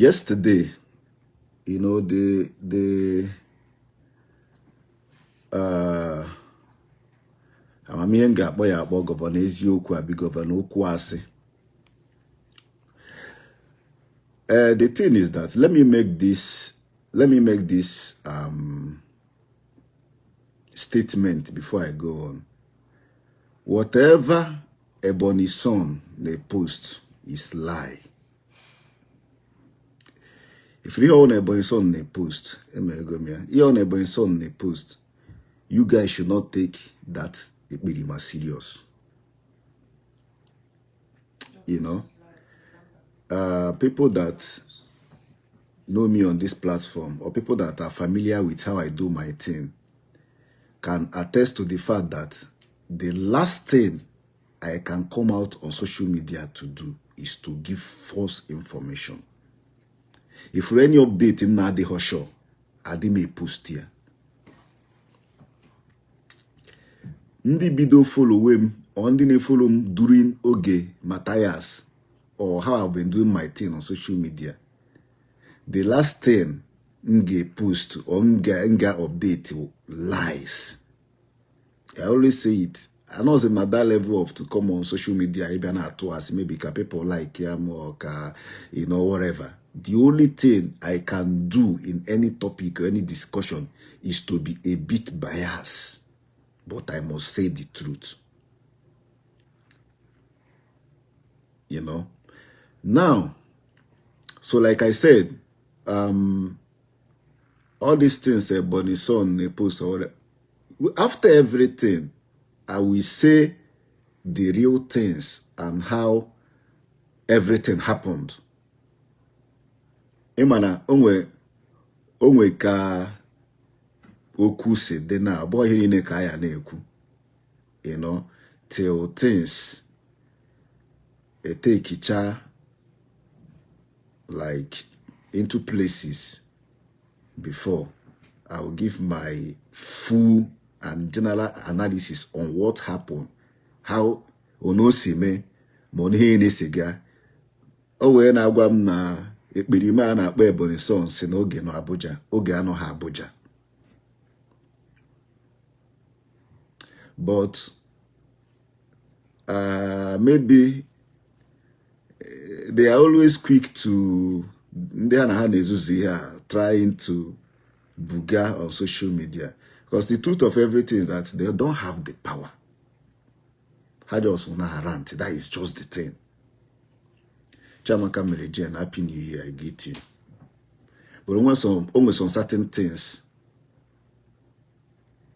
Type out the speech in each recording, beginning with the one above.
Yesterday, the amamihe m ga-akpọ ya akpọ Governor Eziokwu abi Governor Okwu Asị. The thing is that let me make this statement before I go on. Whatever Ebony Son they post is lie. If ihe ọ na Ebony Son na-post, emego m ya. Ihe ọ na Ebony Son na-post, you guys should not take that Ekperima serious. People that know me on this platform or people that are familiar with how I do my thing can attest to the fact that the last thing I can come out on social media to do is to give false information. If for any update m na-adịghị sure, adị m post ya. Ndị bido follow m or ndị na-follow m during oge Matthias or how I've been doing my thing on social media, the last thing m ga-post or m ga-update lies. I always say it. Anọzi m na that level of to come on social media ịbịa na-atụ asị maybe ka people like ya or ka whatever. The only thing I can do in any topic or any discussion is to be a bit biased, but I must say the truth. Now, so like I said, all these things Ebony Son they post or whatever, after everything, I will say the real things and how everything happened. Ị ma na onwe ka okwu si dị na ọ bụghị ihe niile ka a ya na-ekwu, till things etekicha like into places before I will give my full and general analysis on what happened, how ono si mee ma ọ ihe na-esi gaa. O wee na-agwa m na Ekperima a na-akpọ Ebony Son si na oge nọ Abuja, oge anọghị Abuja. But maybe they are always quick to ndị ha na ha na-ezuzu ihe a trying to buga on social media, because the truth of everything is that they don't have the power. Ha just wanna rant. That is just the thing. Chiamaka Mary Jane, happy new year, I greet you. But onwe some certain things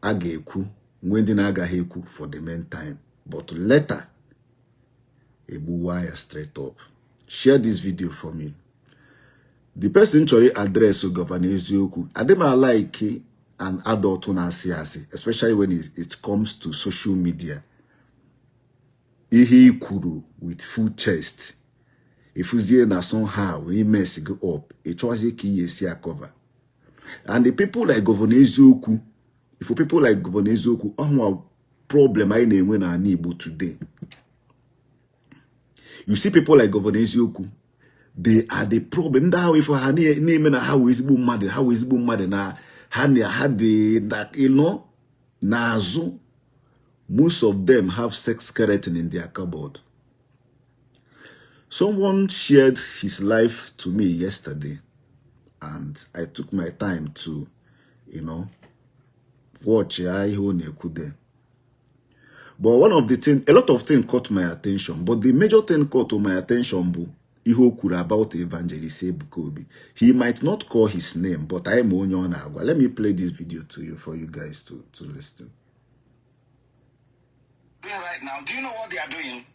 a ga-ekwu nwee ndị na-agaghị ekwu for the meantime, but later egbuwa ya straight up. Share this video for me. The person chọrọ address Governor Eziokwu, adị m like an adult na-asị asị, especially when it comes to social media. Ihe i kwuru with full chest, ifuzie na somehow i mess go up, ị chọwazie ka ihe esi cover. And the people like Governor Eziokwu, if people like Governor Eziokwu, ọhụwa problem anyị na-enwe n'ala Igbo today. You see people like Governor Eziokwu, they are the problem. Ndị ahụ ifo ha na-eme na ha wee ezigbo mmadụ, ha wee ezigbo mmadụ na ha ha dị na ịnọ n'azụ. Most of them have sex skeleton in their cupboard. Someone shared his life to me yesterday, and I took my time to, watch ya ihe ọ na-ekwu there. But one of the things, a lot of things caught my attention, but the major thing caught my attention bụ ihe o kwuru about Evangelist Ebuka Obi. He might not call his name, but I am onye ọ na-agwa. Let me play this video to you for you guys to listen. Right now, do you know what they are doing?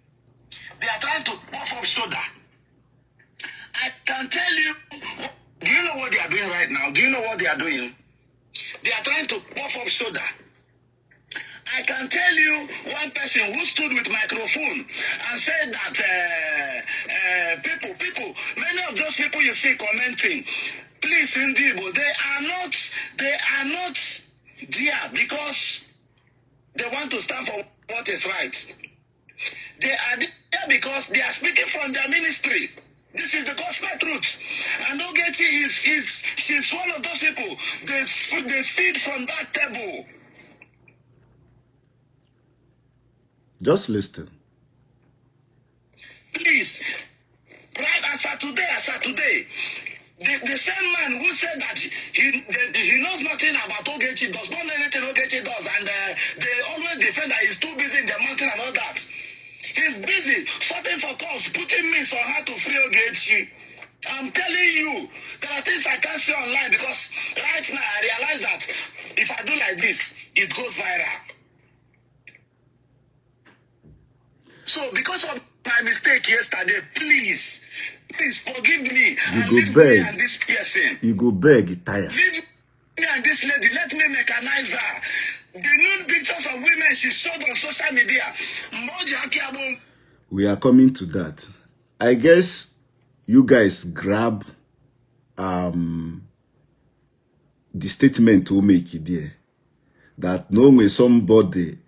They are trying to puff up soda. I can tell you, do you know what they are doing right now? Do you know what they are doing? They are trying to puff up soda. I can tell you one person who stood with microphone and said that people, many of those people you see commenting, please, Ndibo, they are not there because they want to stand for what is right. They are there because they are speaking from their ministry. This is the gospel truth. And Ogechi is she's one of those people. They feed from that table. Just listen. Please, right as of today, the same man who said that he knows nothing about Ogechi, does not know anything Ogechi does, and they always defend that he's too busy in the mountain and all that. He's busy sorting for calls, putting means on how to free Ogechi. I'm telling you, there are things I can't say online because right now I realize that if I do like this, it goes viral. So because of my mistake yesterday, please, please forgive me You and go leave me beg. and this person. You go beg, tire. Leave me and this lady. Let me mechanize her. The nude pictures of women she showed on social media. We are coming to that. I guess you guys grab the statement to make it there that no way somebody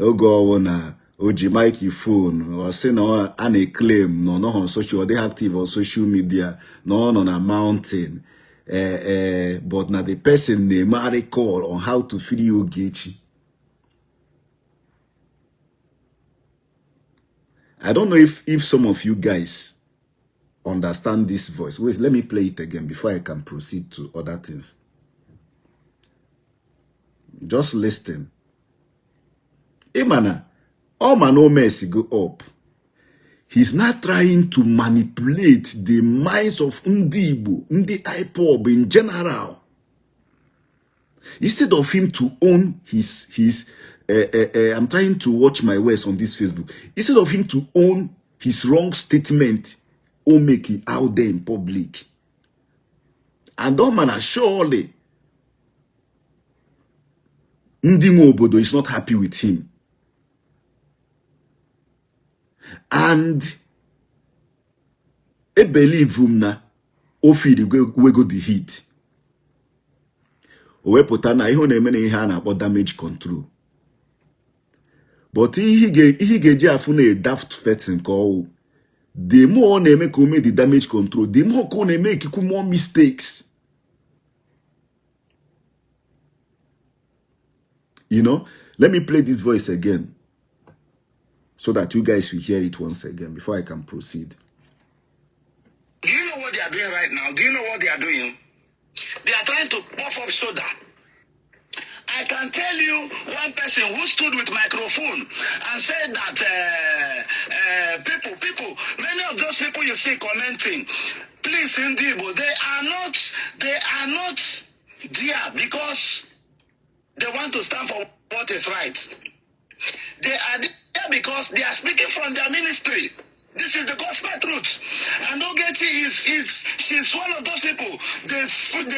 oge ọwụ na o ji microphone or say na a na-claim no on social, they active on social media, no on a mountain, but now the person na-emegharị call on how to free Ogechi. I don't know if some of you guys understand this voice. Wait, let me play it again before I can proceed to other things. Just listen. Imana, all man no mess go up. He's not trying to manipulate the minds of ndị Igbo, ndị IPOB in general. Instead of him to own his I'm trying to watch my words on this Facebook. Instead of him to own his wrong statement, or make it out there in public. And that man, surely, ndị nwe obodo is not happy with him. And I believe him na o feel wego the heat. O wepụta na ihe ọ na-eme na ihe a na-akpọ damage control. But ihe ga-eji afụ na a daft person ka ọwụ. The more ọ na-eme ka o mee the damage control, the more ka ọ na-eme ikikwu more mistakes. You know, let me play this voice again so that you guys will hear it once again before I can proceed. Do you know what they are doing right now? Do you know what they are doing? They are trying to puff up shoulder. I can tell you one person who stood with microphone and said that people, many of those people you see commenting, please, Ndigbo, they are not there because they want to stand for what is right. They are there because they are speaking from their ministry. This is the gospel truth. And Ogechi she's one of those people. They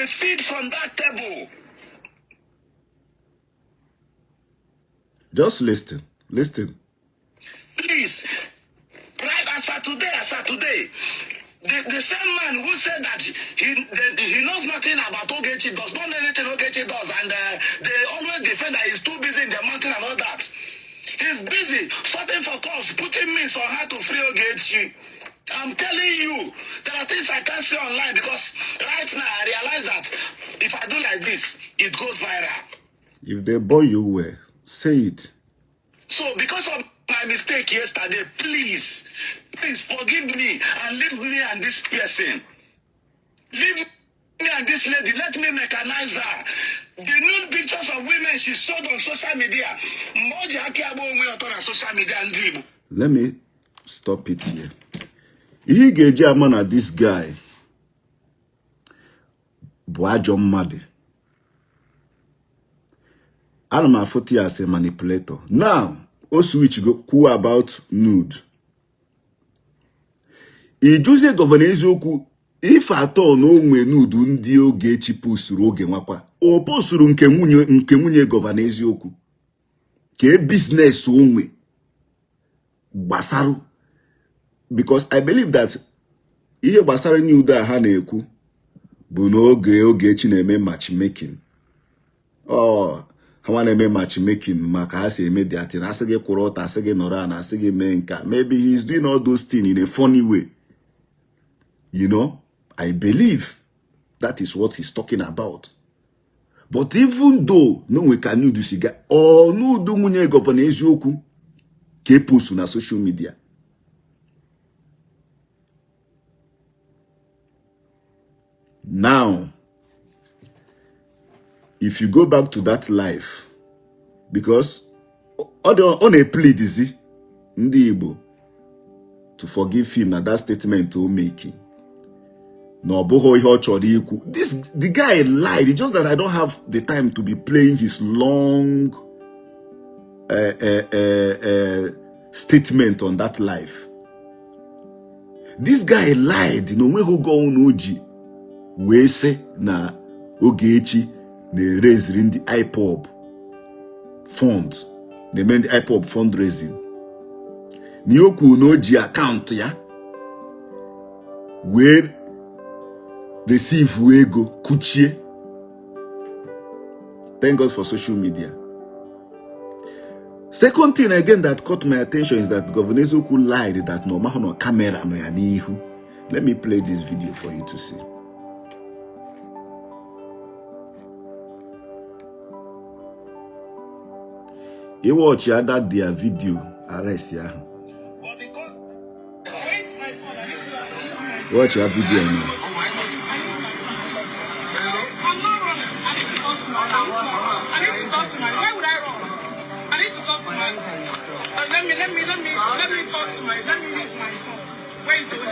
feed from that table. Just listen. Listen. Please, right as of today, the same man who said that he knows nothing about Ogechi, does not know anything Ogechi does, and they always defend that he's too busy in the mountain and all that. He's busy sorting for calls, putting means on how to free Ogechi. I'm telling you, there are things I can't say online because right now I realize that if I do like this, it goes viral. If they bore you well, say it. So because of my mistake yesterday, please, please forgive me and leave me and this person. Leave me and this lady. Let me mechanize her. The nude pictures of women she showed on social media. Social media. Let me stop it here. Ihe ga-eji ama na this guy bụ ajọ mmadụ. Ana m afụta ya as a manipulator. Now, o switch go kwuo about nude. Ijuzie Governor Eziokwu ife atọ na onwe nude ndị Ogechi posturu oge nwakwa. O posturu nke nwunye Governor Eziokwu. Ka e business onwe gbasarụ. Because I believe that ihe gbasara nude a ha na-ekwu bụ n'oge Ogechi na-eme matchmaking. Oh, ha nwa na-eme matchmaking maka ha si eme their thing. Asị gị kwụrụ ọtọ, asị gị nọrọ ana, asị gị mee nka. Maybe he's doing all those things in a funny way. I believe that is what he's talking about. But even though na onwe ka nude si ga ọ nude nwunye Gọvanọ Eziokwu ka e post na social media. Now, if you go back to that life, because ọ na-epleadizi ndị Igbo to forgive him na that statement o make na ọ bụghị ihe ọ chọrọ ikwu. This the guy lied. It's just that I don't have the time to be playing his long statement on that life. This guy lied na onweghị oge ọnwụ o ji wee sị na Ogechi na-eraisiri ndị IPOB fund, na-emere ndị IPOB fundraising, na ihe o kwuru na o ji akaụntụ ya wee receive ego kuchie. Thank God for social media. Second thing again that caught my attention is that Governor Eziokwu lied that na ọ mahụ na camera nọ ya n'ihu. Let me play this video for you to see. Ị watch ya that their video arrest ya ahụ. Watch ya video now. I'm not running. I need to talk to my. I need to talk to my. Why would I run? I need to talk to my. Let me talk to my. Let me use my phone. Where is it? I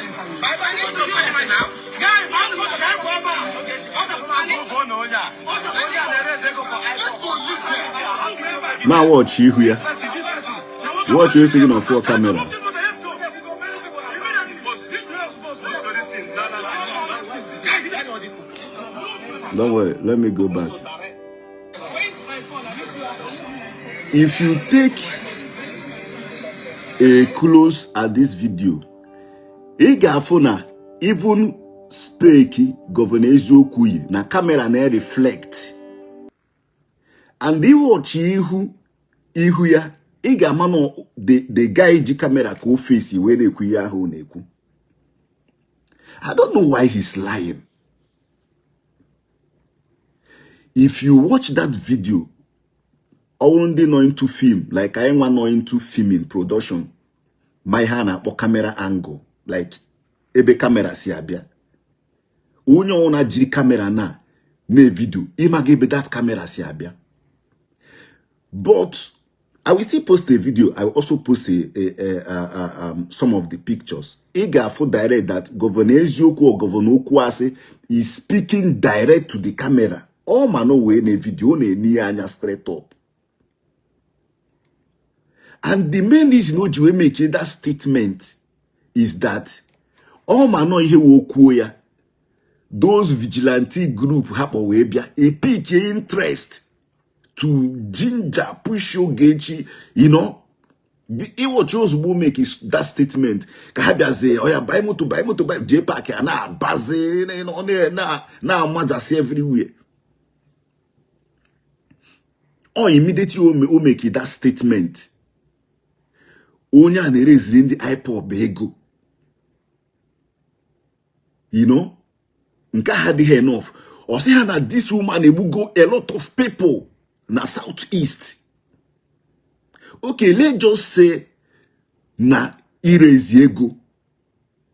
need to use my now. Guy, I'm going to go over. I need to. Now watch ihu ya. Watch you singing on four camera. Don't worry, let me go back. If you take a close at this video, ị ga-afụ na even spec Gọvanọ Eziokwu yi na camera na-reflect, and ị watch ihu ya, ị ga-ama na the guy ji camera ka o face wee na-ekwu ihe ahụ ọ na-ekwu. I don't know why he's lying. If you watch that video, ọ ndị nọ into film, like anyị nwa nọ into filming production, ma ihe a na-akpọ camera angle, like ebe camera si abịa, onye ọbụla jiri camera na na-evideo, ịmaga ebe that camera si abịa. But I will still post a video. I will also post some of the pictures. Ị ga-afụ direct that Governor Eziokwu or Governor Okwuasị is speaking direct to the camera. Ọ ma na wee na video ọ na-ene ya anya straight up. And the main reason o ji wee make that statement is that ọ ma nọ ihe wee kwuo ya, those vigilante group ha kpọ wee bịa e pick interest to ginger push Ogechi. Ị watch ozugbo make that statement ka ha bịazie oya buy moto, buy moto, buy jee park a na-abazi na-amajasị everywhere. Ọ immediately o make that statement, onye a na-ereziri ndị IPOB ego, nke a adịghị enough. Ọ sị ha na this woman egbugo a lot of people na South East. Okay, let's just say na irezi ego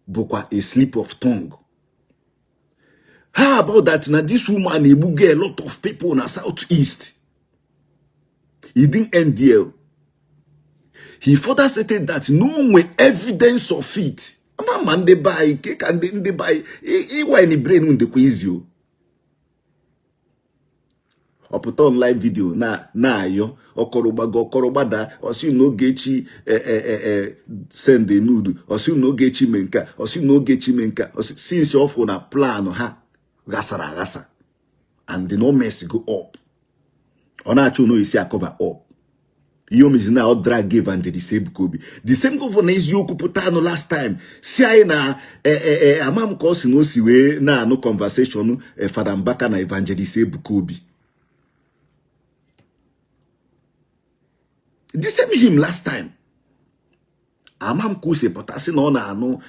bụkwa a slip of tongue. How about that na this woman egbugo a lot of people na South East? He didn't end there. He further stated that no nwe evidence of it. Ama ma ndị be anyị ke ka ndị be anyị ịwine brain ndekwa izi o. Ọ pụta on live video na na-ayọ ọkọrọ gbago ọkọrọ gbada, ọsị na Ogechi send a nude, ọsị na Ogechi mee nke a, ọsị na Ogechi mee nke a, since ọ fụ na plan ha ghasara aghasa and the no mess go up, ọ na-achọ na esi acover up. Ihe o mezi na ọ drag Evangelist Ebuka Obi, the same Governor Eziokwu pụta anụ last time si anyị na ama m ka ọ si na o si wee na-anụ conversation Fada Mbaka na Evangelist Ebuka Obi. The same him last time. Ama m ka o si pụta sị na ọ na-anụ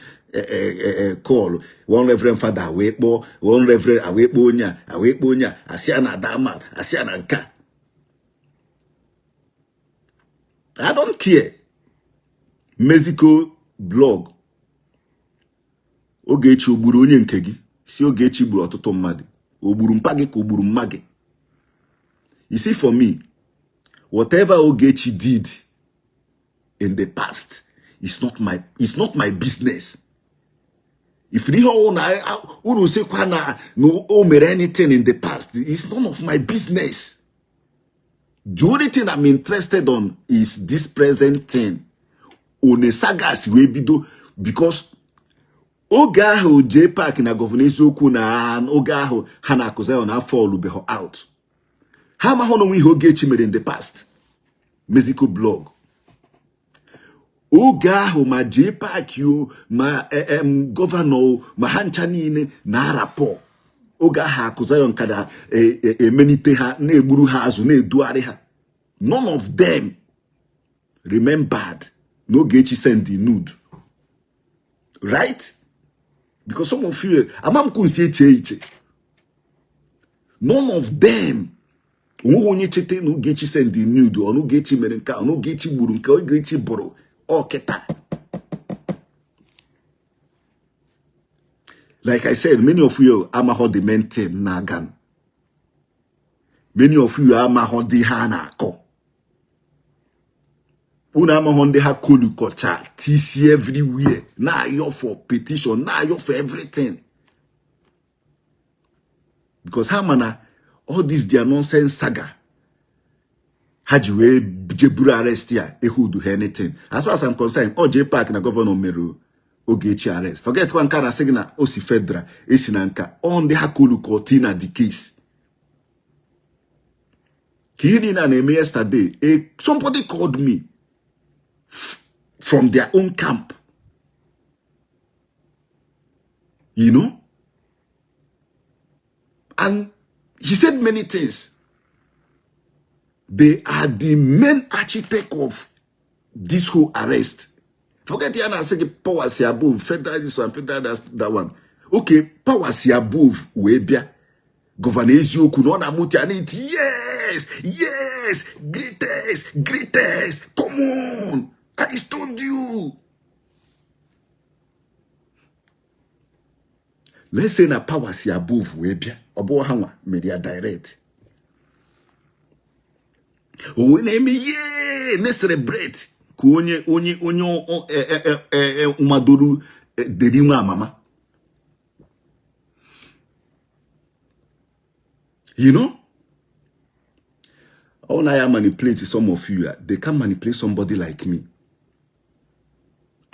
call one reverend father wee kpọọ one reverend wee kpọọ onye a wee kpọọ onye a asị ya na dama asị ya na nke a. I don't care. Mexico blog Ogechi o gburu onye nke gị si Ogechi gburu ọtụtụ mmadụ o gburu mpa gị ka o gburu mma gị. You see, for me, whatever Ogechi did in the past is not my business. If ihe ọwụ na unu sịkwa na o mere anything in the past, it's none of my business. The only thing I'm interested on is this present thing. One sagas wee bido because oge ahụ JPAC na Governor Eziokwu na oge ahụ ha na Akụ Zion afọ olubeghị out. Ha amaghị na onwe ihe Ogechi mere in the past. Mexico blog. Oge ahụ ma JPAC o ma governor ma ha ncha niile na-arapọ oge ahụ Akụ Zion ka na-emelite ha na-egburu ha azụ na-edugharị ha. None of them remembered na Ogechi send the nude, right? Because some of you ama m ka nsi eche iche. None of them, onweghị onye cheta na Ogechi send the nude ọ na Ogechi mere nke a na Ogechi gburu nke Ogechi bụrụ ọkịta. Like I said, many of you amaghọ the main thing na-aga. Many of you amaghọ dị ha na-akọ. Unu amaghọ ndị ha kolukọcha tisi everywhere na-ayọ for petition na-ayọ for everything. Because ha ma na all this their nonsense saga ha ji wee jeburu arrest ya ehudu ha anything. As far as I'm concerned, ọ JPAC na governor mere Ogechi arrest. Forget kwa nke a na-asị gị na o si federal esi na nka ọ ndị ha kolukọ na the case. Ka ihe niile a na-eme yesterday, somebody called me from their own camp. You know? And he said many things. They are the main architect of this whole arrest. Forget the na-asị gị power si above, federal this one, federal that one. Okay, power si above wee bịa. Governor Eziokwu na ọ na-amụti a na-eti yes, yes, greatest, greatest, come on, I told you. Let's say na power si above wee bịa, ọ bụ ha nwa mere ya direct. O wee na-eme ye na-celebrate ka onye onye onye nwadoro deri nwa amama. You know? All I manipulate some of you, they can manipulate somebody like me.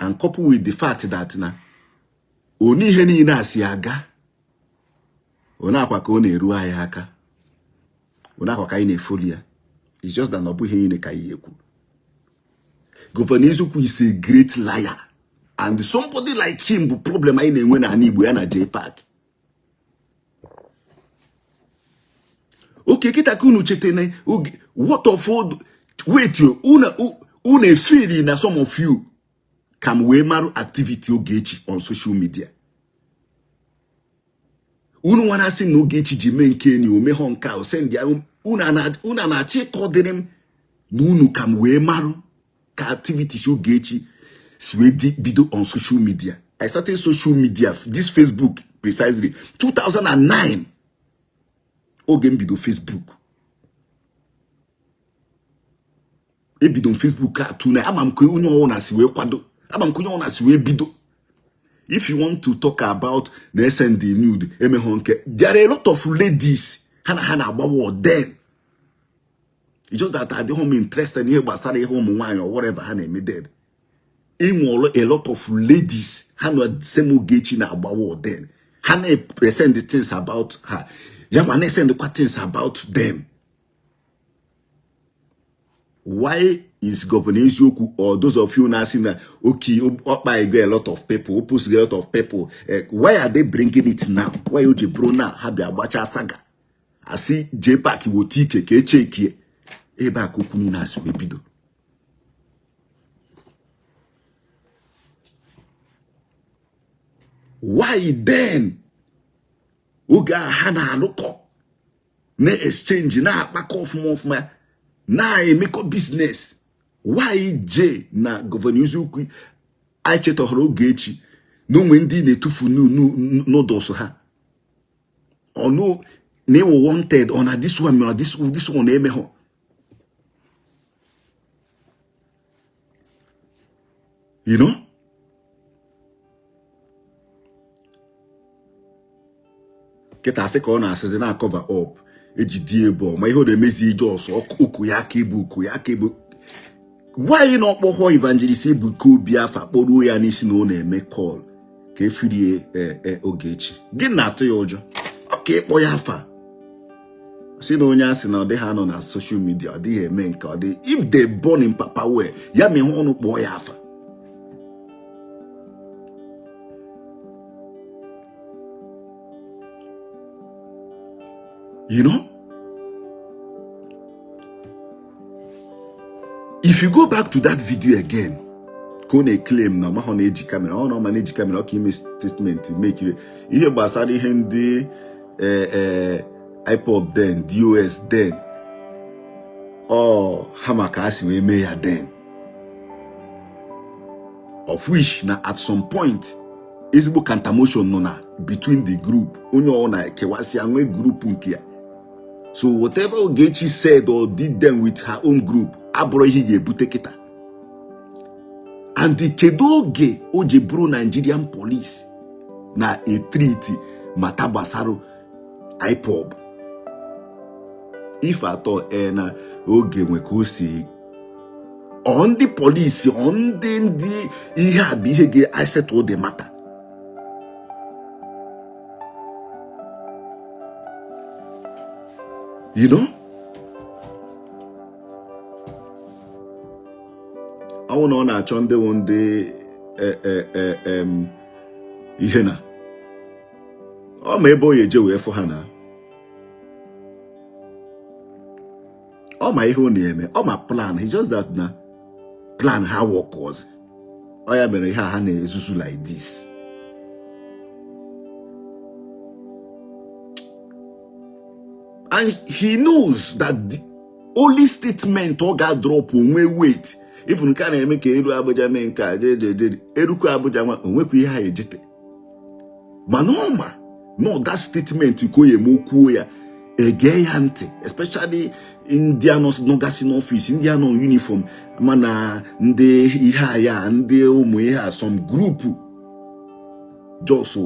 And couple with the fact that na oni ihe niile a si aga, ọ akwa ka ọ na-eru anyị aka, ọ akwa ka anyị na-efoli ya. It's just that na ọ bụghị ihe niile ka anyị ekwu. Governor Eziokwu is a great liar. And somebody like him bụ problem anyị na-enwe n'ala Igbo ya na JPAC. Okay, kịta ka unu cheta na what of wait unu efili na some of you ka m wee marụ activity Ogechi on social media. Unu nwa na-asị na Ogechi ji mee nke enyi omehọ nke a send ya unu na-achọ ịkọdịrị m na unu ka m wee marụ ka activities Ogechi si wee bido on social media. I started social media, this Facebook precisely, 2009. Oge m bido Facebook. Ebido m Facebook a tụ na ama m ka onye ọwụna si wee kwado, ama m ka onye ọwụna si wee bido. If you want to talk about na send the nude emehọ nke, there are a lot of ladies ha na ha na-agbawa then. It's just that adịghị m interested n'ihe gbasara ihe ụmụ nwaanyị or whatever ha na-eme then. Enwere a lot of ladies ha na same Ogechi na-agbawa then. Ha na-send things about her. Ya ma na-esendkwa things about them. Why is Governor Eziokwu or those of you na-asị na okay ọkpa ego a lot of people, post a lot of people, why are they bringing it now? Why o ji bụrụ na ha bịa gbacha saga asị JPAC wote ike ka echekie ebe a ka okwu niile asị wee bido. Why then oge a ha na-alụkọ na-exchange na-akpakọ ọfụma ọfụma na-emekọ business, why J na Governor Eziokwu echetahụrụ Ogechi na onwe ndị na-etufu noodles ha ọnụ na ịwụ wanted ọ na this one mere this one na-emeghọ. You know? Kịta asị ka ọ na-asịzi na-acover up ejidi ebe ọ ma ihe ọ na-emezi ije ọsọ oku ya aka ebu oku ya aka ebu. Why na ọkpọghọ Evangelist Ebuka Obi afa kpọruo ya n'isi na ọ na-eme call ka efirie Ogechi? Gị na-atụ ya ụjọ ọ ka ịkpọ ya afa si na onye a sị na ọ dịghị anọ na social media, ọ dịghị eme nke ọ dị. If they born in papa well, ya mee ọnụ kpọọ ya afa. You know, if you go back to that video again, ka ọ na-eclaim na ọmahọ na-eji camera, ọ na ọma na-eji camera, ọ ka ime statement make ihe gbasara ihe ndị IPOB then DOS then ọ ha maka a si wee mee ya then, of which na at some point ezigbo countermotion nọ na between the group, onye ọ na-ekewasị nwee group nke ya. So whatever Ogechi said or did then with her own group abụrụ ihe ga-ebute kịta. And kedu oge o ji bụrụ Nigerian police na etreat matter gbasara IPOB? If atọ e na oge nwe ka o si ọ ndị polisi ọ ndị ihe a bụ ihe ga-settle the matter. You know, ọnwụ na ọ na-achọ ndị wụ ndị ihe na ọ ma ebe o ya eje wee fụ ha na ọ ma ihe ọ na-eme, ọ ma plan. It's just that na plan ha workers ọ ya mere ihe a ha na-ezuzu like this. And he knows that the only statement ọ ga-drop onwe weight, even nke a na-eme ka eru Abuja mee nke a jejeje erukwu Abuja nwa onwekwa ihe ha ejete, mana ọ ma no that statement ka o ya eme okwuo ya ege ya ntị, especially ndị anọ nọgasị n'ọfịs, ndị anọ uniform, mana ndị ihe a ya ndị ụmụ ihe a some group just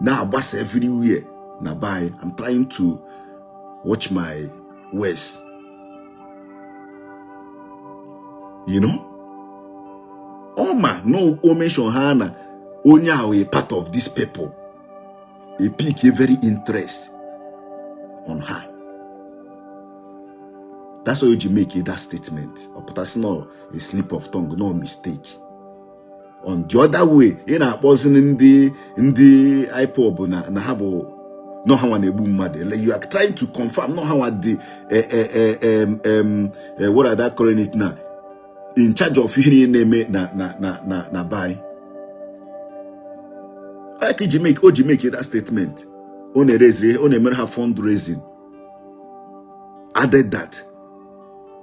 na-agbasa everywhere na be. I'm trying to watch my words, you know. Ọ ma no o mention ha na onye ahụ a part of these people a pick a very interest on her. That's why you make that statement. Ọ pụtasị no a slip of tongue, no mistake. On the other way, ị na-akpọzi ndị IPOB na ha bụ no ha nwa na-egbu mmadụ. You are trying to confirm no ha nwa dị what are that calling it now, in charge of ihe niile na-eme na be anyị. Ka iji make o ji make that statement, ọ na-ereziri, ọ na-emere ha fundraising, added that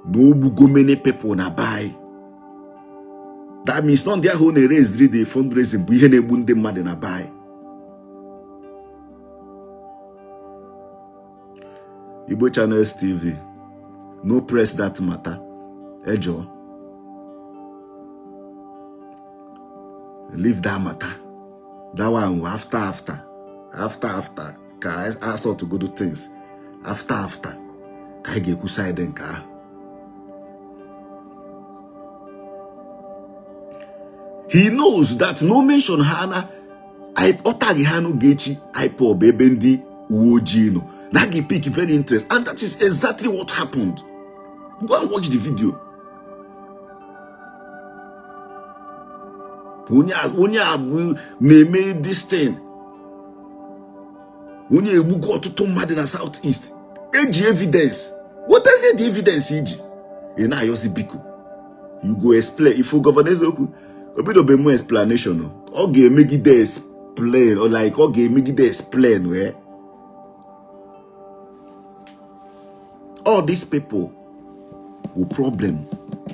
na ogbugo many people na be anyị. That means na ndị ahụ ọ na-ereziri the fundraising bụ ihe na-egbu ndị mmadụ na be anyị. Igbo Channels TV, no press that matter. Ejo, leave that matter. That one after after after after ka I sort to go do things after after ka anyị ga-ekwu side nke ahụ. He knows that no mention ha na ọ taghị ha n'Ogechi IPOB ebe ndị uwe ojii nọ na ga pick very interest, and that is exactly what happened. Go and watch the video. Onye a bụ na-eme this thing, onye egbugo ọtụtụ mmadụ na South East, eji evidence. Wetazie the evidence iji ị na-ayọzi biko. You go explain. If Governor Eziokwu obidobe m explanation, ọ ga-emegide explain or like ọ ga-emegide explain wee all these people wụ problem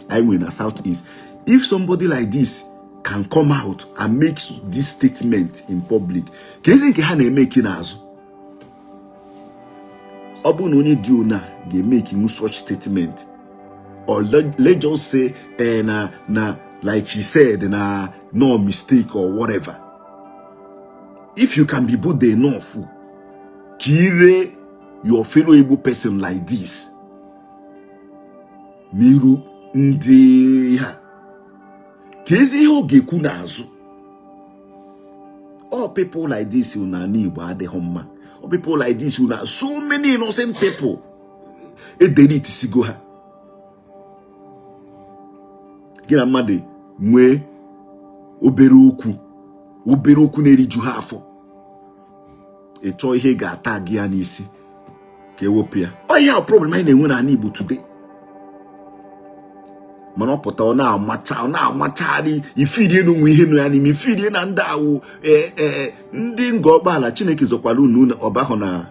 anyị nwere na South East. If somebody like this can come out and make this statement in public, ka ezi nke ha na-emeki n'azụ. Ọ bụrụ na onye dị ona ga-emeki such statement, or let's just say na like he said na no mistake or whatever, if you can be bold enough ka ire your fellow Igbo person like this n'iru ndị ha, ka ezi ihe ọ ga-ekwu n'azụ. All people like this na ala Igbo adịghị mma. All people like this na so many innocent people edelitisigo ha. Gị na mmadụ nwee obere okwu, obere okwu na-eriju ha afọ, ị chọọ ihe ga-ata gị ya n'isi ka ewepụ ya. Ọ ihe a problem anyị na-enwe n'ala Igbo today. Mana ọ pụta, ọ na-amacha, ọ na-amachagharị ifirie na onwe ihe nọ ya n'ime ifirie na ndị awụ ndị Ngor Okpala. Chineke zọkwara unu ọbahụ na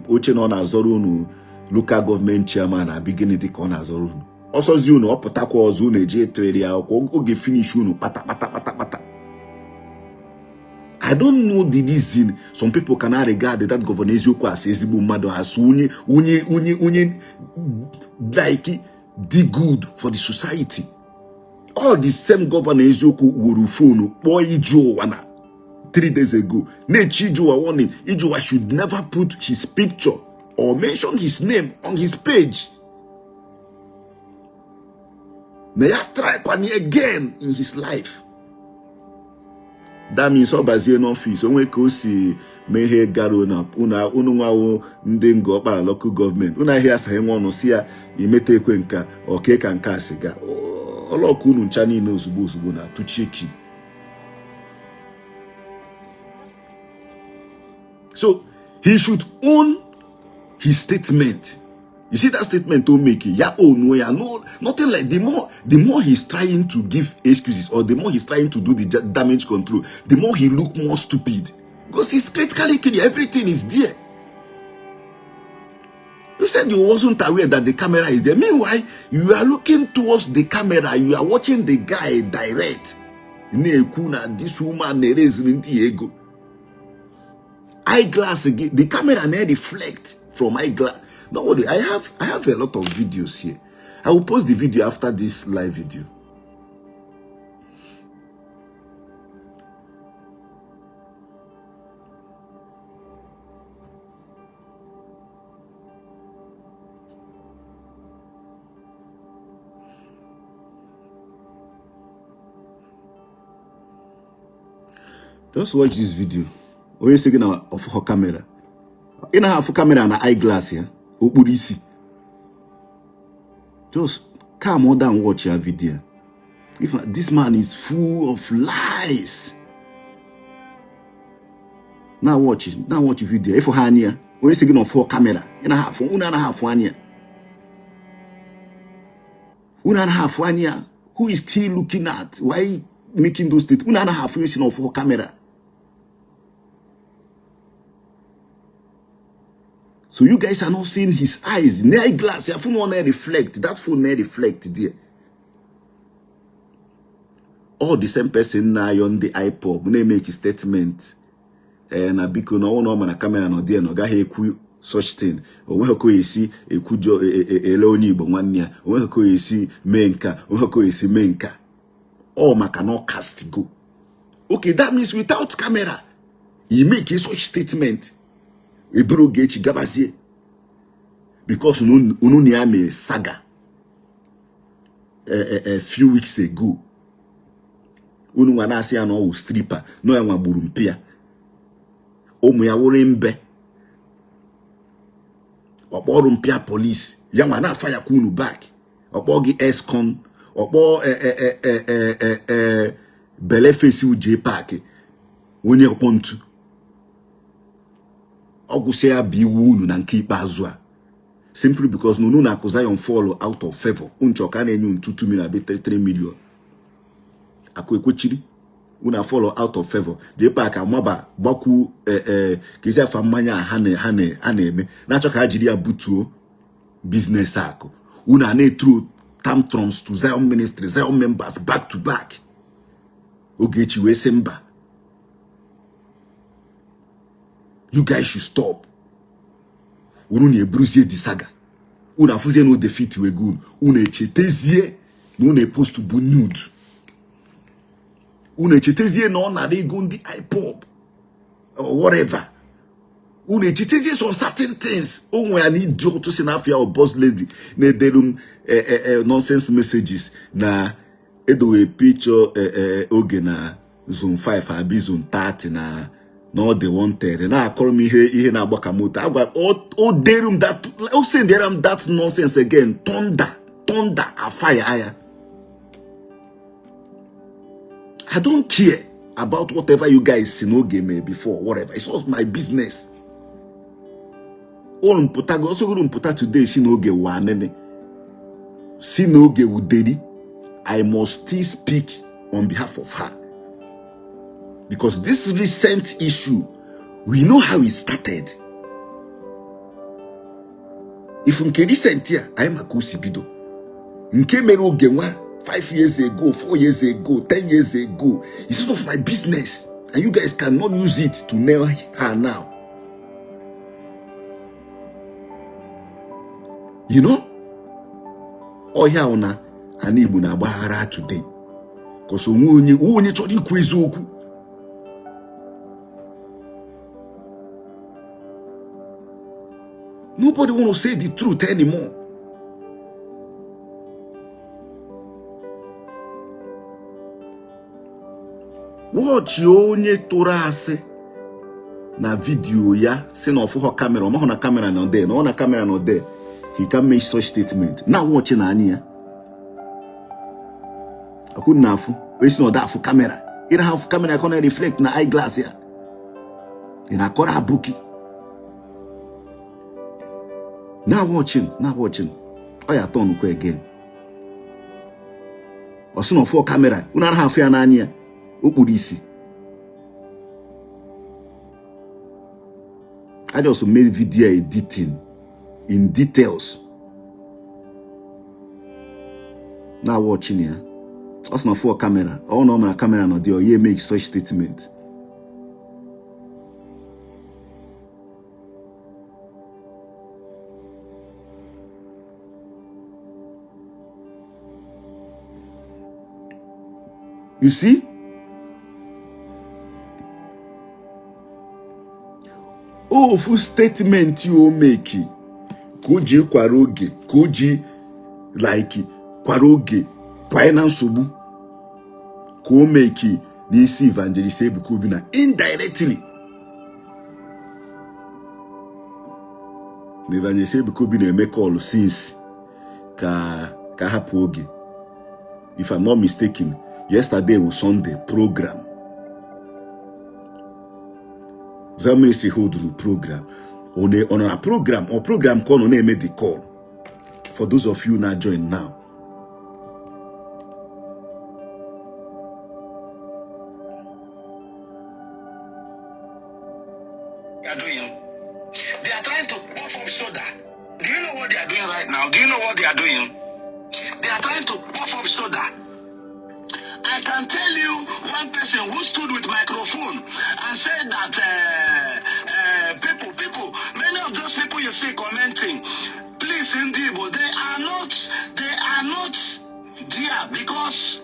oche na ọ na-azọrọ unu local government chairman abi gịnị dị ka ọ na-azọrọ unu ọsọzi unu. Ọ pụtakwa ọzọ, unu eji etoeri akwụkwọ oge finish unu kpata kpata kpata kpata. I don't know the reason some people cannot regard that Governor Eziokwu as ezigbo mmadụ, as onye onye onye onye like dị good for the society. All the same Governor Eziokwu wuru phone kpọọ Ijuụwa na 3 days ago na-echi Ijuụwa warning. Ijuụwa should never put his picture or mention his name on his page, na ya try kwani again in his life. That means ọ bazie n'ọfịs onwe ka o si mee ihe gara unu nwawo ndị Ngor Okpala local government, unu ahịa asaghị nwa ọnụ si ya imeta ekwe nka oke ka nke a si ga ọlọkụ unu ncha niile ozugbo ozugbo na atụchie ki. So he should own his statement. You see that statement to make ya own ya, no, nothing like the more he's trying to give excuses or the more he's trying to do the damage control, the more he look more stupid, because he's critically clear, everything is there. You said you wasn't aware that the camera is there. Meanwhile, you are looking towards the camera, you are watching the guy direct. Na-ekwu na this woman na-ereziri ndị ego. Eyeglass gị, the camera na reflect from eyeglass. Don't worry, I have a lot of videos here. I will post the video after this live video. Just watch this video. Onye sị gị na ọfụhọ camera, ị naghị afụ camera na eyeglass ya okpuru isi. Just calm down, watch ya video. If this man is full of lies. Now watch, now watch video. Ịfụ ha anya ya, onye sị gị na ọfụhọ camera, ị naghị afụ, unu anaghị afụ anya, unu anaghị afụ anya. Who is still looking at why making those statements? Unu anaghị afụ isi na ọfụhọ camera. So you guys are not seeing his eyes. Near glass, your phone won't reflect. That phone may reflect there. All the same person now on the IPOB na-make statement. Na biko na ọnwụ na ọ ma na camera nọ there na ọ gaghị ekwu such thing. O nweghị ka o esi ekwujọ ele onye Igbo nwanne ya. O nweghị ka o esi mee nka. O nweghị ka o esi mee nka. Ọ maka na ọ cast go. Okay, that means without camera, you make a such statement. Eburu Ogechi gabazie because unu na ya mee saga a few weeks ago. Unu nwa na-asị ya na ọ wụ stripper, na ya nwa gburu mpi ya, ụmụ ya wụrụ mbe, ọkpọrụ mpịa police ya nwa na-afa ya kwa unu back, ọkpọ gị escon, ọkpọ bele face uje park onye ọkpọ ntu. Ọ gwụsị ya bụ iwu unu na nke ikpeazụ a, simply because na unu na-akụ Zion fall out of favor. Unu chọrọ ka a na-enye unu 2 million abi 3 million. Akụ ekwechiri. Unu fall out of favor. JPAC amaba gbakwu ka ezi afa mmanya a ha na-eme na-achọ ka ha jiri ya butuo business akụ. Unu a na-ethrow tantrums to Zion ministry, Zion members back to back. Ogechi wee sị mba, you guys should stop. Unu na-eburuzie the saga, unu afụzie na o defeat wego unu, unu echetezie na unu epost bụ nude, unu echetezie na ọ nara ego ndị IPOB or whatever, unu echetezie some certain things. O nwere ya na idiot si n'afa ya boss lady na-edelu m nonsense messages na edowe picture oge na zone 5 abi zone 30 na ọ dị wanted na-akọrọ m ihe ihe na-agba ka moto agwa o deru m that o sendera m that nonsense again. Thunder thunder afire ya. I don't care about whatever you guys si n'oge mee before, whatever. It's not my business. Unu mpụtago ọsọgoro mpụta today si n'oge wa nene si n'oge wuderi. I must still speak on behalf of her because this recent issue, we know how it started. If nke recent ya anyị maka o si bido nke mere oge nwa 5 years ago, 4 years ago, 10 years ago, it's not of my business, and you guys cannot use it to nail her now. You know, ọhịa ahụ na ana Igbo na-agbaghara today because onwe onye chọrọ ikwu eziokwu. Nobody want to say the truth anymore. Watch onye tụrụ asị na video ya si na ọfụghọ camera, ọ mahụ na camera nọ there, na ọ na camera nọ there, he can make such statement. Na watch na anya ya akwụ na afụ esi na ọda afụ camera, ịra ha afụ camera ka ọ na-reflect na eyeglass ya, ị na-akọrọ abụki. Na watching, na watching, ọ ya turn kwa again. Ọ sị na ọfụọ camera, unu anaghị afụ ya n'anya ya, o kpuru isi. I just made video editing in details. Na watching ya, ọ sị na ọfụọ camera, ọ na ọ mara camera nọ dị, ọ ya make such statement. You see? Ofu statement o make ka o ji kwara oge, ka o ji like kwara oge kwanye na nsogbu ka o make n'isi Evangelist Ebuka Obi na indirectly na Evangelist Ebuka Obi na-eme call since ka hapụ oge. If I'm not mistaken, yesterday was Sunday program. Zion Ministry hold the program. On a program or program call on name the call. For those of you not join now. They are doing. They are trying to puff up soda. Do you know what they are doing right now? Do you know what they are doing? They are trying to puff up soda. I can tell you one person who stood with microphone and said that people, many of those people you see commenting, please, Ndigbo, they are not there because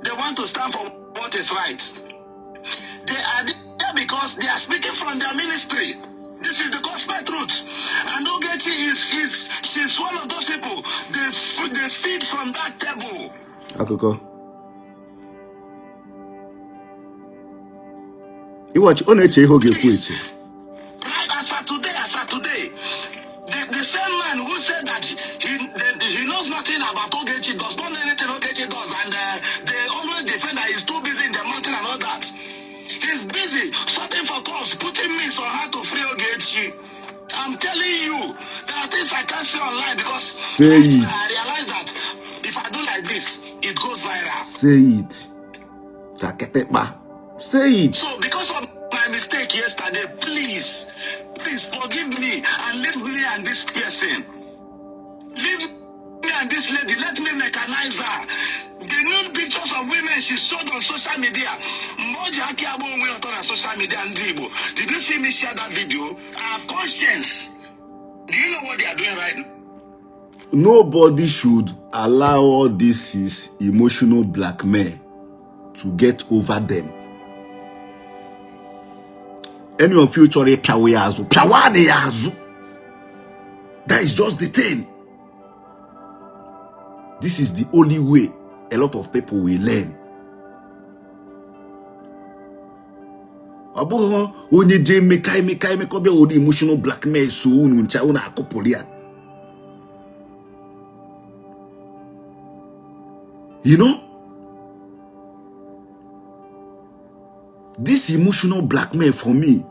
they want to stand for what is right. They are there because they are speaking from their ministry. This is the gospel truth. And Ogechi is she's one of those people. They feed from that table. Akụkọ. Iwachi ọ na-eche ihe ọ ga-ekwu eche. Right as of today, the same man who said that he knows nothing about Ogechi, does not know anything Ogechi does, and they always defend that he's too busy in the mountain and all that. He's busy sorting for calls, putting means on how to free Ogechi. I'm telling you, there are things I can't say online because say it. I realize that if I do like this, it goes viral. Say it. Ka kịtịkpa. Say it. So because of my mistake yesterday, please, please forgive me and leave me and this person. Leave me and this lady. Let me mechanize her. The nude pictures of women she showed on social media. Mgbe o ji aka agba onwe ya ọtọ na social media ndị Igbo. Did you see me share that video? I have conscience. Do you know what they are doing right now? Nobody should allow all this is emotional blackmail to get over them. Any of you chọrọ ịpịawa ya azụ, pịawa ya azụ. That is just the thing. This is the only way a lot of people will learn. Ọ bụghị onye jee emeka emeka emeka ọbịa were emotional blackmail so unu ncha unu akụpụrụ ya. You know? This emotional blackmail for me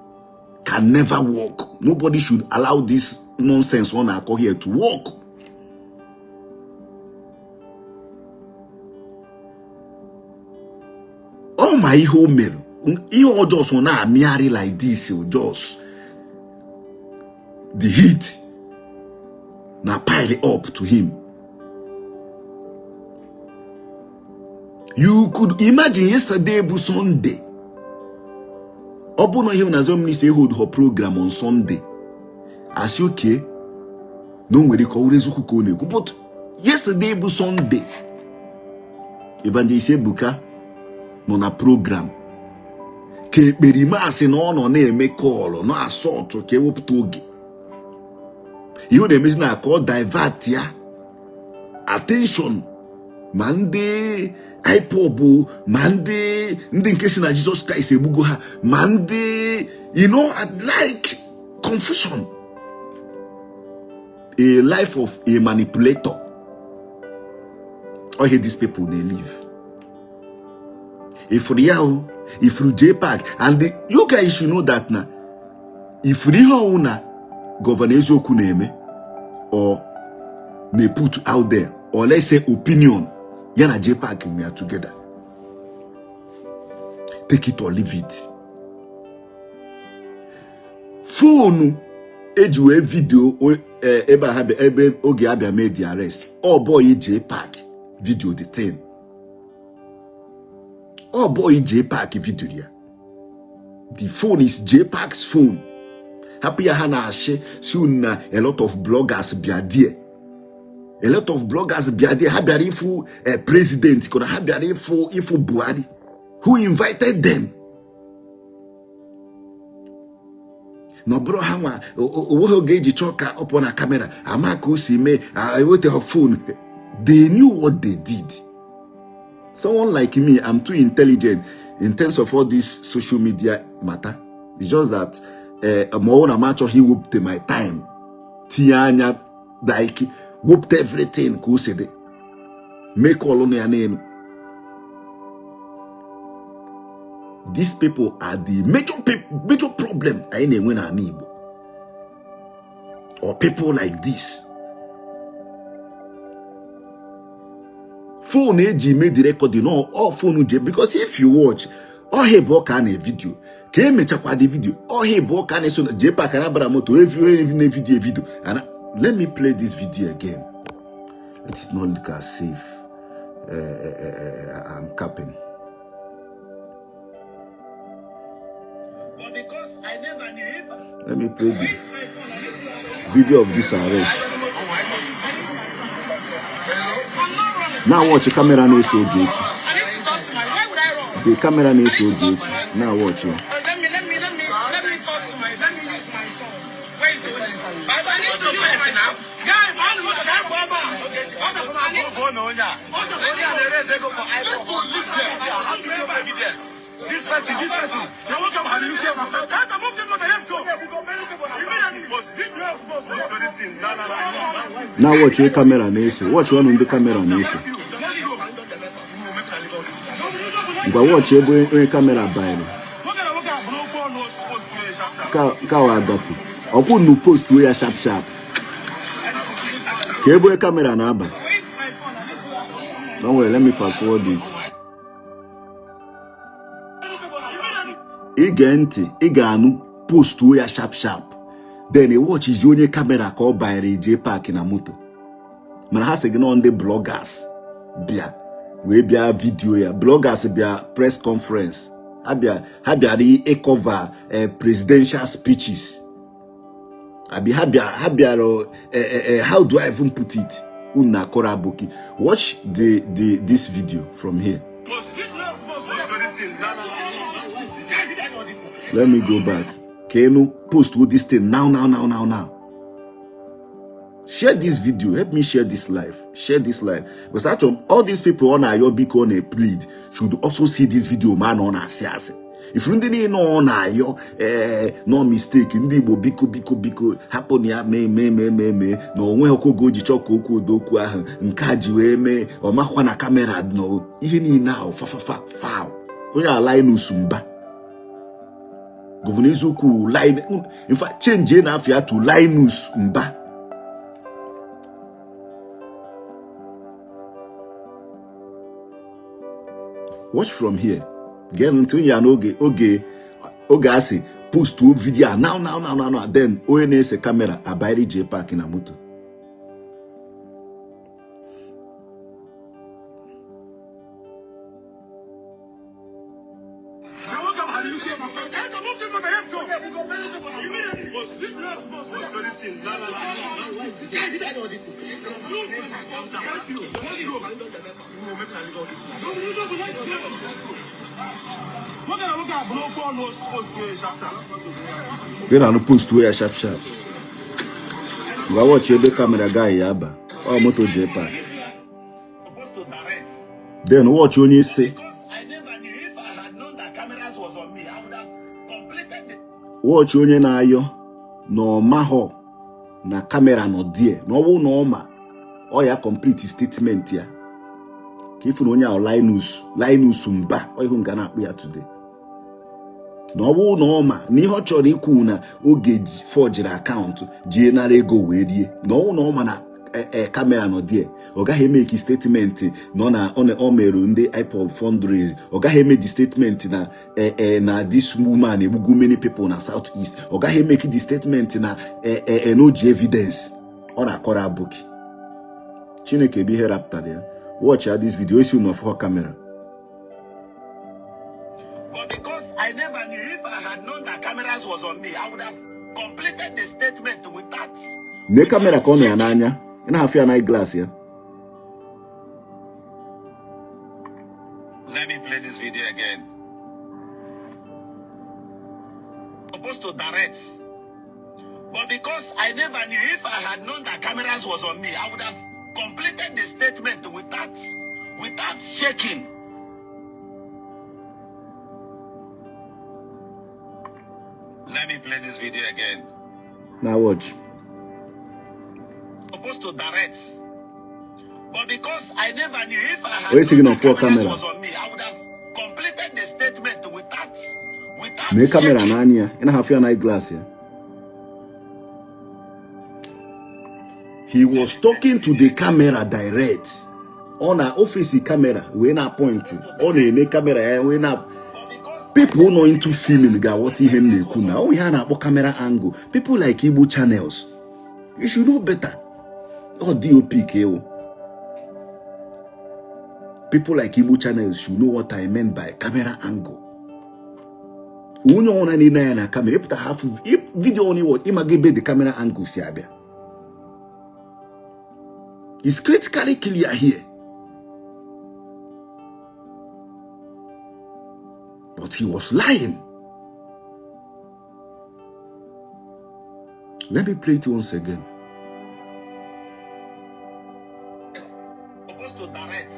can never work. Nobody should allow this nonsense on our here to work. Ọ ma ihe o mere, ihe ọjọọ so na-amịgharị like this, just the heat na pile up to him. You could imagine yesterday bụ Sunday. Ọ bụ na ihe na Zion Ministry hold her program on Sunday. Asị okay na o nwere ike ọ wụrụ eziokwu ka ọ na-ekwu, but yesterday bụ Sunday, Evangelist Ebuka nọ na program ka ekperima asị na ọ nọ na-eme call na-asọtụ ka ewepụta oge. Ihe ọ na-emezi na ka ọ divert ya attention ma ndị IPOB, ma ndị nke si na Jesus Christ egbugo ha, ma ndị, you know, like confusion. A life of a manipulator. All here these people they live. If ya, if you JPAC, and you guys should know that now. If ihe na Governor Eziokwu na-eme or may put out there, or let's say opinion, ya na JPAC we are together. Take it or leave it. Phone eji wee video ebe ha ebe oge abịa made the arrest. Ọ boy JPAC video the thing. Ọ boy JPAC video ya. The phone is JPAC's phone. Hapụ ya ha na-achị si unu na a lot of bloggers bịa there. A lot of bloggers bịa there. Ha bịara ịfụ president, kọrọ ha bịara ịfụ Buhari. Who invited them? Na ọ bụrụ ha nwa onweghị oge eji chọọ ka ọ pụọ na camera ama ka o si mee eweta phone. They knew what they did. Someone like me, I'm too intelligent in terms of all this social media matter. It's just that ma ọ na m achọghị iwepụta my time tinye anya like wepụta everything ka o si dị mee call na ya n'elu. These people are the major problem anyị na-enwe n'ala Igbo. Or people like this. Phone eji mee the recording all phone je, because if you watch ọhịa bụ ka a na-evidio ka emechakwa the video ọhịa bụ ka a na-eso JPAC na-abara moto evi na video video. And let me play this video again. Let it not look as if I'm capping. But because I never knew him. Let me play the video of this arrest. Now watch the camera na-eso Ogechi. The camera na-eso Ogechi. Now watch it. Let me talk to my, let me use my phone. Where is it? I need to use my phone. Guy, man, what the hell? This person, they won't come and use them. Let's go. Now watch your camera na-eso. Watch one on the camera na-eso. Ngwa watch ebe onye camera banyere. Ka wa agafe. Ọkwụ nu post ya sharp sharp. Ka ebe onye camera na-aba. Don't worry, let me fast forward it. Ige ntị, ị ga-anụ postuo ya sharp sharp. Then ị watchizi onye camera ka ọ banyere JPAC na moto. Mana ha sị gị nọ ndị bloggers bịa wee bịa video ya. Bloggers bịa press conference. Ha bịara ịcover presidential speeches. Abi ha bịara how do I even put it? Unu na-akọrọ aboki. Watch the this video from here. Let me go back. Kenu post this thing now. Share this video. Help me share this live. Share this live. Because actually, all these people on Ayo Biko on a plead should also see this video, man, on Asiasi. If you didn't know on Ayo, no mistake. Ndị Igbo biko biko biko happen ya me no onwe okogo ji chọka okwu odokwu ahụ nke a ji wee mee ọ makwa na kamera no ihe niile ahụ fa fa fa onye a Linus Mba. Governor Eziokwu line, in fact, change na afia to Linus Mba. Watch from here. Get into ya n'oge oge oge asị post video now. Then onye na-ese camera abairi JPAC na moto. Gị na post ya sharp sharp. Gwa watch ebe camera guy ya aba. Ọ moto JPAC. Then watch onye isi. Watch onye na-ayọ na ọmahọ na kamera nọ die na ọwụ na ọma ọ ya complete statement ya. Ka ifu na onye ahụ Linus Mba ọ ihu nga na-akpụ ya today. Na ọ bụrụ na ọ ma na ihe ọ chọrọ ikwu na oge fọjiri akaụntụ jie nara ego wee rie na ọ na ọ ma na kamera nọ die ọ gaghị eme ki statement na ọ merụ ndị IPOB fundraise, ọ gaghị eme di statement na na this woman egbugo many people na South East, ọ gaghị eme ki di statement na na o ji evidence ọ na-akọrọ abụki. Chineke bụ ihe rapụtara ya. Watch ya this video esi n'ọfọ kamera. But because I never knew, if I had known that cameras was on me, I would have completed the statement without. Ne kamera ka ọ nọ ya n'anya, ị na-afụ ya na glass ya. Let me play this video again. Supposed to direct. But because I never knew, if I had known that cameras was on me, I would have completed the statement without shaking. Let me play this video again. Now watch. Supposed to direct. But because I never knew, if I had known that cameras was on me, I would have completed the statement without Ne camera shaking. n'anya, ị na-afụ ya na glass ya. He was talking to the camera direct. Ọ na office camera wee na point. Ọ na-ene camera ya wee na people nọ into filming ga-aghọta ihe m na-ekwu na ọ ihe a na-akpọ camera angle. People like Igbo channels, you should know better. Ọ DOP ka ewu. People like Igbo channels should know what I meant by camera angle. Onye ọbụla na-ene anya na camera ịpụta half video on ịmaga ebe the camera angle si abịa. It's critically clear here. But he was lying. Let me play it once again. Supposed to direct.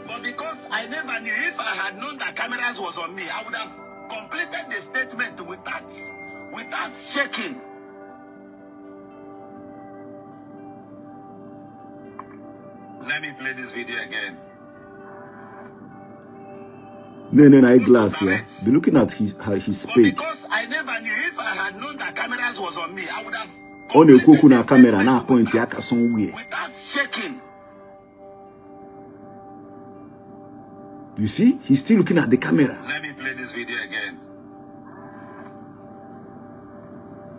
But because I never knew, if I had known that cameras was on me, I would have completed the statement without shaking. Let me play this video again. No, glass, yeah. Be looking at his But page. because I never knew, if I had known that cameras was on me, I would have On the kuku na camera na point ya ka somewhere. Without shaking. You see, he's still looking at the camera. Let me play this video again.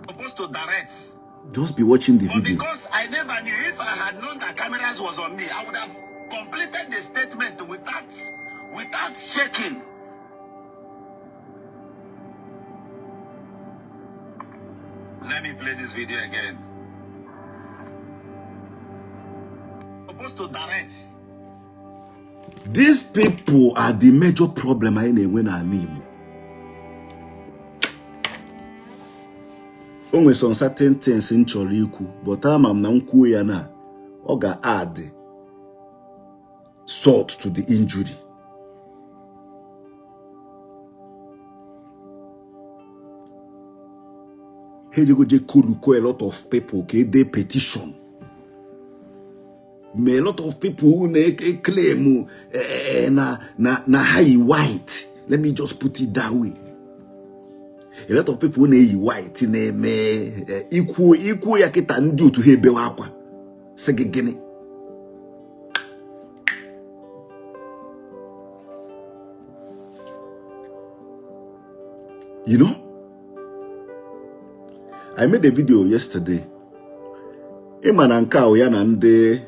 Supposed to direct. Just be watching the But video. because I never knew, if I had known that cameras was on me, I would have completed the statement without shaking. Let me play this video again. Supposed to direct. These people are the major problem anyị na-enwe n'ala Igbo. O nwere some certain things m chọrọ ikwu, but ama m na m kwuo ya na ọ ga-add salt to the injury. Ha ejego je koluko a lot of people ka ede petition. Ma a lot of people who na-claim na ha yi white. Let me just put it that way. A lot of people na-eyi white na-eme ikwu ya kịta ndị otu ha ebewe akwa sị gị gịnị. You know, I made a video yesterday. Ịma na nke ahụ ya na ndị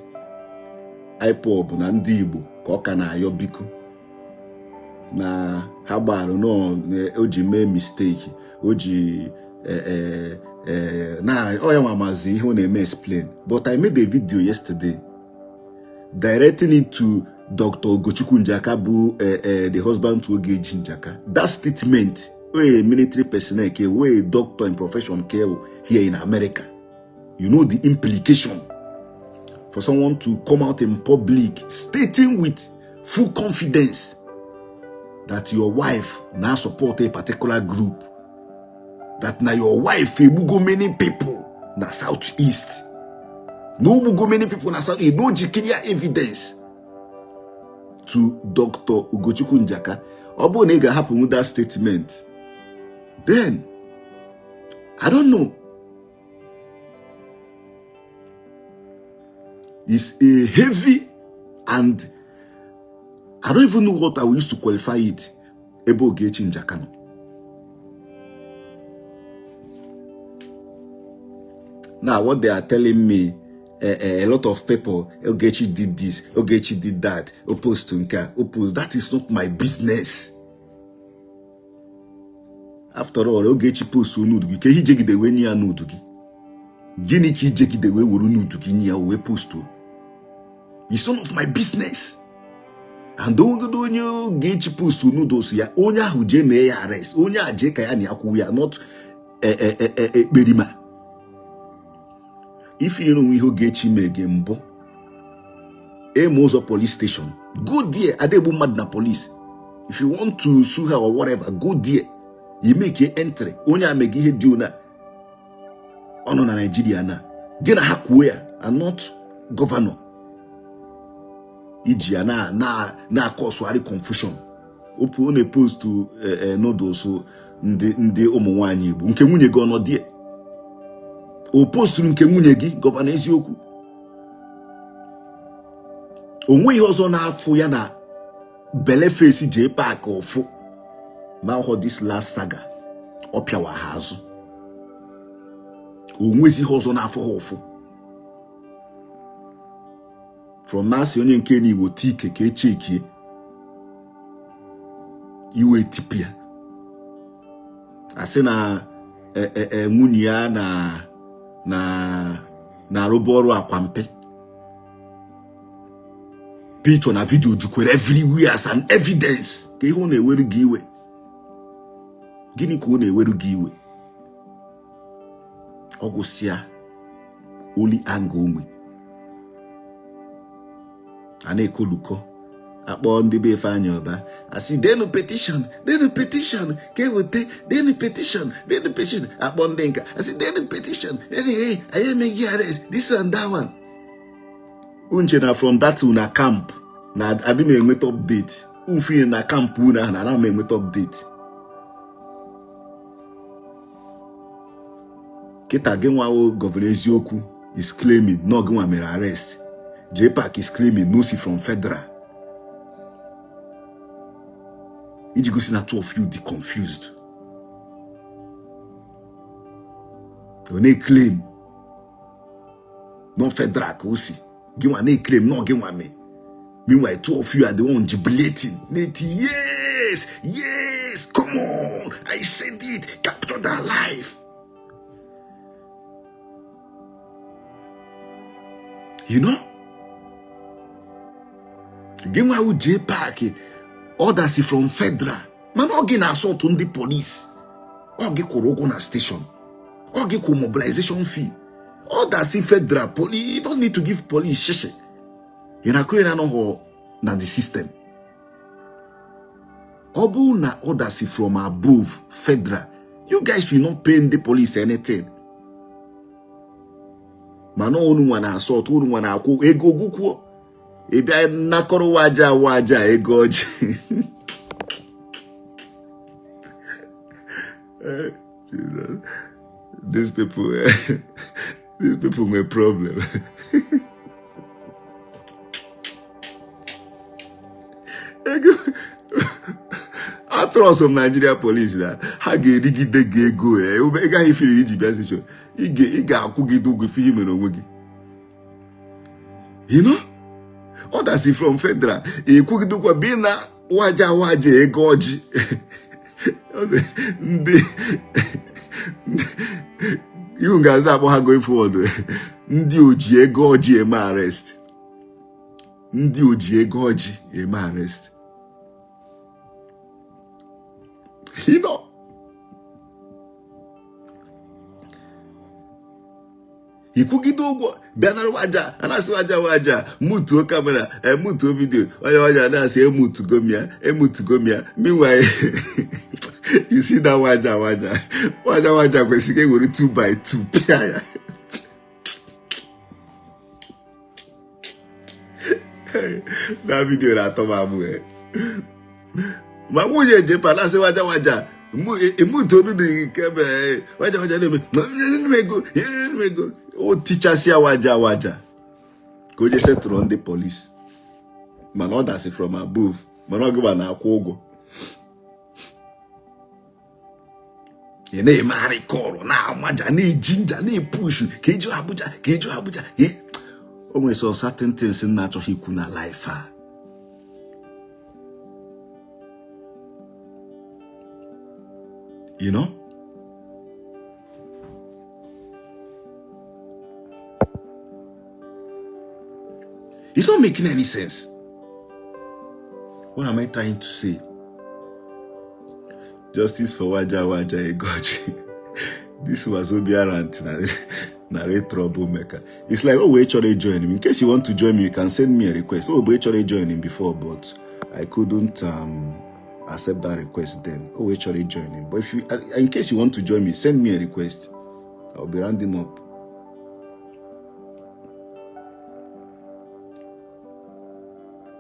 IPOB na ndị Igbo ka ọ ka na-ayọ biko na ha gbara nọ o ji mee mistake, o ji na ọ ya nwa mazi ihe ọ na-eme explain. But I made a video yesterday directing it to Dr. Ugochukwu Njaka bụ the husband to Ogechi Njaka. That statement, a military personnel ke wey doctor in profession ke here in America. You know the implication for someone to come out in public stating with full confidence that your wife now support a particular group, that now your wife egbugo many people na southeast, no egbugo many people na southeast, no clear evidence to Dr. Ugochukwu Njaka. Ọ bụrụ na ị ga-ahapụ that statement, then I don't know. It's a heavy and I don't even know what I will use to qualify it. Ebe Ogechi Njaka nọ. Now what they are telling me, a lot of people, Ogechi did this, Ogechi did that, opposed to nka, opposed. That is not my business. After all, Ogechi post nude gị, ka ihe ijegide wee nye ya nude gị. Gịnị ka ijegide wee were nude gị nye ya wee post? It's none of my business. And ongedo onye Ogechi post nudes ya, onye ahụ jee mee ya arrest, onye a jee ka ya na ya kwuo ya, not ekperima. If you know ihe Ogechi mee gị mbụ, eme ụzọ police station, go there. Adegbu mmadụ na police. If you want to sue her or whatever, go there. You make your entry. Onye amega ihe dị ona ọ nọ na Nigeria na gị na ha kwuo ya, and not governor iji ya na na na-akọsụgharị confusion. Ọ na-epost noodles ndị ụmụ nwaanyị Igbo nke nwunye gị ọnọ die. O posturu nke nwunye gị, gọvanọ eziokwu. O nweghị ọzọ na-afụ ya na beleface jee paakị ụfụ ma ọhọ this last saga ọ pịawa ha azụ. O nwezi ihe ọzọ na-afụ ha ụfụ. From nasi onye nke n'Igbo tike ka echekie iwe tipịa asị na nwunye ya na na na-arụba ọrụ akwampe. Picture na video jukwere everywhere as an evidence. Ka ihe ọ na-eweru gị iwe, gịnị ka ọ na-eweru gị iwe? Ọ gwụsịa oli anga onwe a na-ekolukọ akpọ ndị be Ifeanyi Ụba asị denu petition, denu petition ka eweta, denu petition, denu petition. Akpọ ndị nka asị denu petition, anyị emeghị arrest this and that one. Unche na from that una camp na adị m enweta update. Ufinye na camp unu ahụ na ana m enweta update. Kịta gị nwawo gọvanọ eziokwu is claiming na gị nwa mere arrest. JPAC is claiming no see from federal. Iji gosi na two of you dị confused. Ọ na-eclaim na federal ka o si, gị nwa na-eclaim na ọ gị nwa mee. Meanwhile, two of you are the one jubilating. Na-eti, yes, yes, come on, I said it, capture that life. You know? Gị nwa wụ JPAC, order si from federal, mana ọ gị na-assault ndị police, ọ gị kwụrụ ụgwọ na station, ọ gị kwụ mobilization fee. Order si federal, police, you don't need to give police shishi. Ị na-akụ na anọghọ na the system. Ọ bụrụ na order si from above federal, you guys will not pay ndị police anything. Mana unu nwa na-assault, unu nwa na-akwụ ego gwukwuo, ị bịa nakọrọ waja waja ego ọjị. Jesus. These people nwere problem. Ego atrust m Nigeria police na ha ga-erigide gị ego ego ahụ ifiri iji bịa station, ị ga-akwụgide ụgwọ ife ihe mere onwe gị. You know? Order si from federal, ekwugidekwa bi na waja waja ego ọjị. Ndị ihu ga-aza akpọ ha going forward, ndị oji ego ọjị eme arrest, ndị oji ego ọjị eme arrest. You know? Ikwugide ụgwọ bịa nara waja, a na-asị waja waja, mutuo camera, emutuo video, onye waja na-asị emutugo m ya, emutugo m ya. Meanwhile, you see that waja waja waja waja kwesịrị ka ewere 2 by 2 pịa ya. That video na-atọ m amụ. Ma nwunye jepa na-asị waja waja emutuonu dị camera, waja waja na-eme ego ego, o tichasịa waja waja ka o jee setụrụ ndị polisi. Mana order si from above, mana ọ gịwa na-akwụ ụgwọ. Ị na-emegharị call, na-amaja, na-eji nja, na-epushu ka eju Abuja, ka eju Abuja. O nwere some certain things m na-achọghị ikwu na life a. You know? It's not making any sense. What am I trying to say? Justice for Waja Waja Egoji. This was Obiara na troublemaker. It's like, oh, wait, try join him. In case you want to join me, you can send me a request. Oh, wait, try join him before, but I couldn't accept that request then. Oh, wait, try join him. But if you, in case you want to join me, send me a request. I'll be rounding up.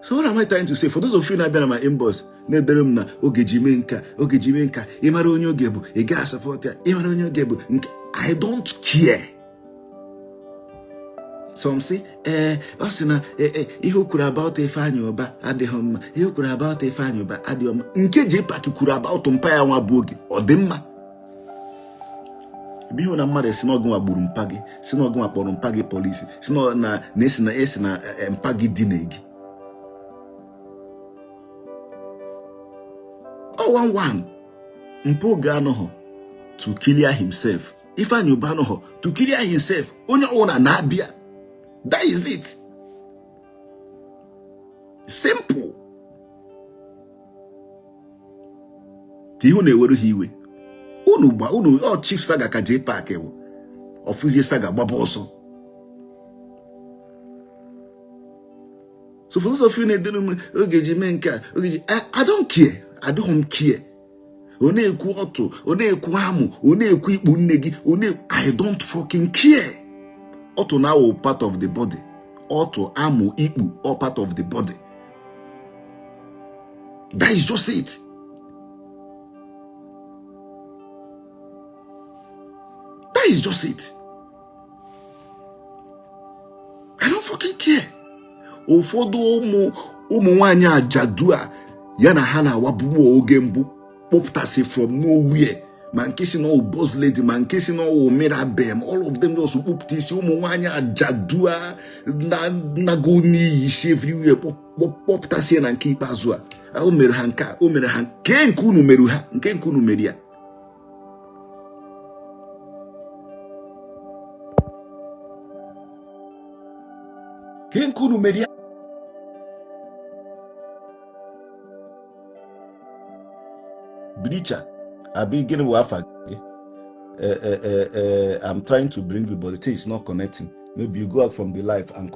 So what am I trying to say? For those of you na-abịa na my inbox, na-edere m na oge ji mee nka, oge ji mee nka, ịmara onye oge bụ, ị gaa support ya, ịmara onye oge bụ, nke I don't care. Some say, ọ sị na ihe o kwuru about Ifeanyi Uba adịghị mma, ihe o kwuru about Ifeanyi Uba adịghị mma. Nke JPAC kwuru about mpa ya nwa bụ oge, ọ dị mma. Ebe ihu na mmadụ si na ọgụnwa gburu mpa gị, si na ọgụnwa kpọrọ mpa gị polisi, si na esi na esi na mpa gị dina gị. Ọ one one mpa oge anọghọ to clear himself, Ifeanyi Uba anọghọ to clear himself, onye ọbụla na-abịa. That is it. Simple. Ka ihu na-eweru ha iwe. Unu gba unu ọ chief saga ka JPAC bụ. Ọfụzie saga gbaba ọsọ. So for those of you na-edere m oge ji mee nke a, oge ji, I don't care. I don't care. Ọ na-ekwu ọtụ, ọ na-ekwu amụ, ọ na-ekwu ikpu nne gị, ọ na I don't fucking care. Ọtụ na awụ part of the body. Ọtụ, amụ, ikpu, all part of the body. That is just it. That is just it. I don't fucking care. Ụfọdụ ụmụ nwaanyị ajadu a Ya na ha na-awabu oge mbụ kpọpụtasị from nowhere, ma nke si na ọ wụ boss lady, ma nke si na ọ wụ Mirabel, all of them just kpụpụta isi ụmụ nwaanyị ajadua nago n'iyi isi everywhere kpọpụtasị na nke ikpeazụ a o mere ha nke a o mere ha nke nke unu mere ha nke nke unu mere ya. Ke nke unu mere ya. Bricha, abi gịnị bụ afa gị? I'm trying to bring you, but the thing is not connecting. Maybe you go out from the live and